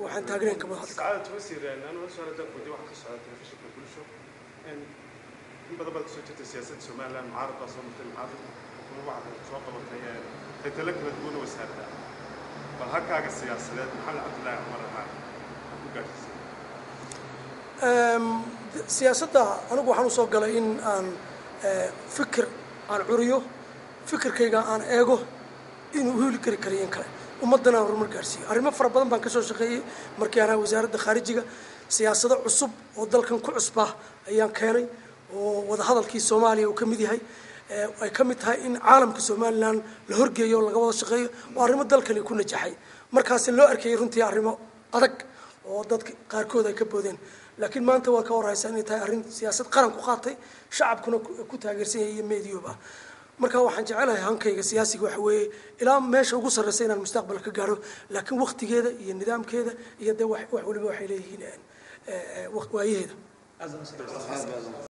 Waxaan taagnayn kama hadli. Sacaadatu wasiir, anu su'aal haddaan ku weydiiyo, waxaa ka socda telefishinka Bulsho. In badan baad kusoo jirtay siyaasadda Somaliland, mucaarad baa soo martay, mucaarad xukuumad waxaad soo qabatay, titalo kala duwan oo wasaaradda. Bal halkaaga siyaasadeed, Maxamed Cabdullaahi Cumar ahaan, maxaad ku gaadhsiisay? Siyaasadda anigu waxaan usoo galay in aan fikir aan curiyo, fikirkayga aan eego inuu hiili kari kariyo in kale, ummaddana aan horumar gaarsiiyo. Arrimo fara badan baan ka soo shaqeeyey. Markii aan ahaa wasaaradda khaarijiga, siyaasado cusub oo dalkan ku cusbaa ayaan keenay, oo wadahadalkii Soomaaliya uu ka mid yahay, ay ka mid tahay in caalamka Somaliland la horgeeyo oo laga wada shaqeeyo, oo arrimo dalkani ku najaxay. Markaasi loo arkayay runtii arrimo adag oo dadka qaarkood ay ka boodeen, laakiin maanta waa ka warhaysaa inay tahay arrin siyaasad qaran ku qaatay, shacabkuna ku taageersan yahay iyo meediyooba. Marka waxaan jecelahay, hankayga siyaasiga waxa weeye ilaa meesha ugu sarreysa inaan mustaqbal ka gaaro, laakiin waktigeeda iyo nidaamkeeda iyo dee wax waliba waxay leeyihiin waayaheeda.